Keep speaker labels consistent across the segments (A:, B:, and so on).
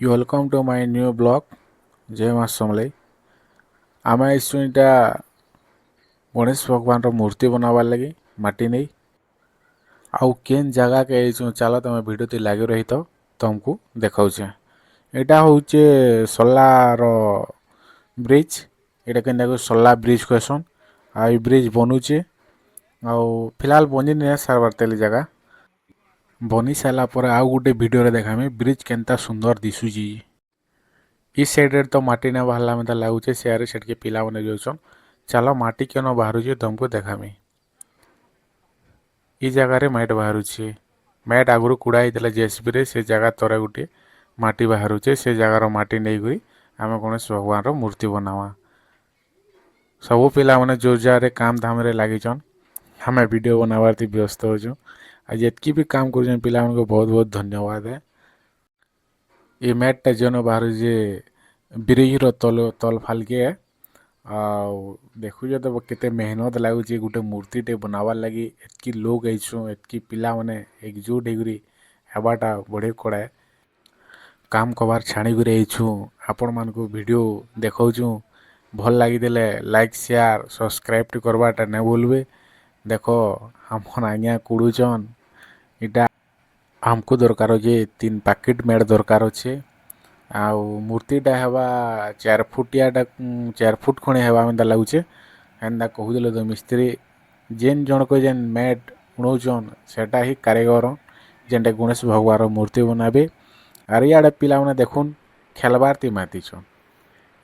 A: You welcome to my new vlog. ଜୟ ମା ସମଲେଇ। ଆମେ ଆଇଛୁ ଇଟା ଗଣେଶ ଭଗବାନର ମୂର୍ତ୍ତି ବନାବାର୍ ଲାଗି ମାଟି ନେଇ। ଆଉ କେନ୍ ଜାଗାକେ ଆଇଛୁ, ଚାଲ ତମେ ଭିଡ଼ିଓ ଲାଗି ରହିଥ, ତମକୁ ଦେଖାଉଛେ। ଏଇଟା ହଉଛେ ସଲାର ବ୍ରିଜ। ଏଇଟା କେନ୍ତାକୁ ସଲା ବ୍ରିଜ କହେସନ୍। ଆଉ ଏଇ ବ୍ରିଜ ବନୁଛେ ଆଉ ଫିଲହାଲ ବନି ନାଇଁ ସାରବାର ତେଲି ଜାଗା। ବନି ସାରିଲା ପରେ ଆଉ ଗୋଟେ ଭିଡ଼ିଓରେ ଦେଖାମି ବ୍ରିଜ କେନ୍ତା ସୁନ୍ଦର ଦିଶୁଛି। ଇ ସାଇଡ଼ରେ ତ ମାଟି ନାଇଁ ବାହାରିଲା ମତେ ଲାଗୁଛେ। ସିଆଡ଼େ ସେଠିକେ ପିଲାମାନେ ଯାଉଛନ୍। ଚାଲ, ମାଟି କେନ ବାହାରୁଛେ ତମକୁ ଦେଖାମି। ଇ ଜାଗାରେ ମାଟ୍ ବାହାରୁଛେ। ମ୍ୟାଟ୍ ଆଗରୁ କୁଡ଼ା ହେଇଥିଲା ଜେସିବିରେ। ସେ ଜାଗା ତଳେ ଗୋଟିଏ ମାଟି ବାହାରୁଛେ। ସେ ଜାଗାର ମାଟି ନେଇକରି ଆମେ ଗଣେଶ ଭଗବାନର ମୂର୍ତ୍ତି ବନାମା। ସବୁ ପିଲାମାନେ ଜୋର ଜାରରେ କାମ ଧାମରେ ଲାଗିଛନ୍। ଆମେ ଭିଡ଼ିଓ ବନାବାର ଥି ବ୍ୟସ୍ତ ଅଛୁ। ଆଉ ଯେତ୍କି ବି କାମ କରୁଛନ୍, ପିଲାମାନଙ୍କୁ ବହୁତ ବହୁତ ଧନ୍ୟବାଦ। ଏ ମ୍ୟାଟ୍ଟା ଯେନ ବାହାରୁଛେ, ବ୍ରିଜର ତଲ ତଲ ଫାଲକେ। ଆଉ ଦେଖୁଛ ତ କେତେ ମେହନତ ଲାଗୁଛି ଗୋଟେ ମୂର୍ତ୍ତିଟେ ବନାବାର୍ ଲାଗି। ଏତ୍କି ଲୋକ ଆଇଛୁଁ, ଏତ୍କି ପିଲାମାନେ ଏକଜୁଟ ହେଇକରି ହେବାଟା ବଢ଼େ କଡ଼ାଏ। କାମ କବାର୍ ଛାଡ଼ିକରି ଆଇଛୁଁ, ଆପଣମାନଙ୍କୁ ଭିଡ଼ିଓ ଦେଖାଉଛୁଁ। ଭଲ ଲାଗିଥିଲେ ଲାଇକ୍, ସେୟାର, ସବସ୍କ୍ରାଇବ୍ ଟି କରବାଟା ନାଇଁ ଭୁଲବେ। ଦେଖ, ଆମର୍ ଆଜ୍ଞା କୁଡ଼ୁଛନ୍। ଇଟା ଆମକୁ ଦରକାର ଅଛେ, ତିନ୍ ପ୍ୟାକେଟ୍ ମେଟ୍ ଦରକାର ଅଛେ। ଆଉ ମୂର୍ତ୍ତିଟା ହେବା 4 ଫୁଟିଆଟା, 4 ଫୁଟ ଖଣେ ହେବା ଏନ୍ତା ଲାଗୁଛେ। ହେନ୍ତା କହୁଥିଲେ ତ ମିସ୍ତ୍ରୀ। ଯେନ୍ ଜଣକ ଯେନ୍ ମ୍ୟାଟ୍ ଉଣଉଛନ୍, ସେଟା ହିଁ କାରିଗର, ଯେନ୍ଟା ଗଣେଶ ଭଗବାନର ମୂର୍ତ୍ତି ବନାବେ। ଆର୍ ଇଆଡ଼େ ପିଲାମାନେ ଦେଖୁନ୍, ଖେଲବାର୍ ତି ମାତିଛନ୍।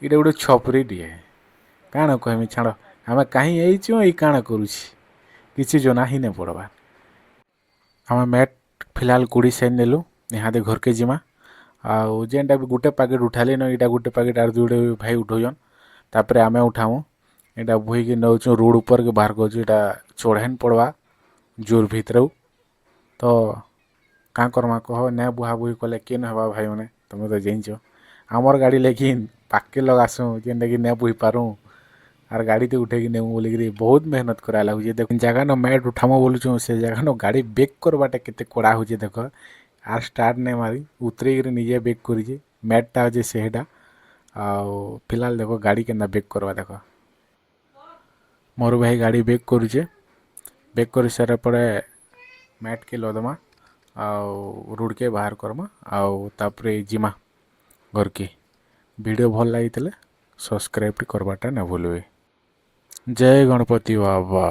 A: ଏଇଟା ଗୋଟେ ଛପରିଟିଏ। କାଣା କହେମି, ଛାଡ଼। ଆମେ କାହିଁ ଆଇଛୁ, ଏଇ କାଣା କରୁଛି, କିଛି ଜଣା ହିଁ ନାଇଁ ପଡ଼ବାର୍। ଆମେ ମ୍ୟାଟ୍ ଫିଲହାଲ କୁଡ଼ି ସାରି ନେଲୁ। ଇହାଦେ ଘରକେ ଯିମା। ଆଉ ଯେନ୍ଟା ବି ଗୋଟେ ପ୍ୟାକେଟ୍ ଉଠାଲି ନ, ଏଇଟା ଗୋଟେ ପ୍ୟାକେଟ୍ ଆର୍ ଦୁଇଟେ ଭାଇ ଉଠଉଛନ୍, ତାପରେ ଆମେ ଉଠାମୁ। ଏଇଟା ବୋହିକି ନଉଛୁ, ରୋଡ଼ ଉପରକେ ବାହାର କରୁଛୁ। ଏଇଟା ଚଢ଼େନ୍ ପଡ଼ବା ଜୋର ଭିତରୁ। ତ କାଁ କର୍ମା କହ? ନାଇଁ ବୁହା ବୁହି କଲେ କେନ୍ ହେବା ଭାଇମାନେ? ତମେ ତ ଜାଣିଛ। ଆମର୍ ଗାଡ଼ି ଲେକିନ୍ ପାକ୍କେ ଲଗାସୁଁ, ଯେନ୍ଟାକି ନାଇଁ ବୋହି ପାରୁଁ। ଆର୍ ଗାଡ଼ିତେ ଉଠେଇକି ନେମୁ ବୋଲିକିରି ବହୁତ ମେହନତ କରା ଲାଗୁଛେ। ଦେଖ, ଜାଗା ନ ମ୍ୟାଟ୍ ଉଠାମୁ ବୋଲୁଛୁଁ, ସେ ଜାଗା ନ ଗାଡ଼ି ବେକ୍ କରବାଟା କେତେ କଡ଼ା ହଉଛେ ଦେଖ। ଆର୍ ଷ୍ଟାର୍ଟ ନାଇଁ ମାରି ଉତରେଇକିରି ନିଜେ ବେକ୍ କରିଛେ। ମ୍ୟାଟ୍ଟା ଅଛେ ସେଟା। ଆଉ ଫିଲହାଲ ଦେଖ, ଗାଡ଼ି କେନ୍ତା ବେକ୍ କରବା ଦେଖ। ମୋର ଭାଇ ଗାଡ଼ି ବେକ୍ କରୁଛେ। ବେକ୍ କରି ସାରିଲା ପରେ ମ୍ୟାଟ୍କେ ଲଦମା ଆଉ ରୋଡ଼କେ ବାହାର କର୍ମା ଆଉ ତାପରେ ଯିମା ଘରକେ। ଭିଡ଼ିଓ ଭଲ ଲାଗିଥିଲେ ସବସ୍କ୍ରାଇବ୍ କରବାଟା ନାଇଁ ଭୁଲବେ। ଜୟ ଗଣପତି ବାବା।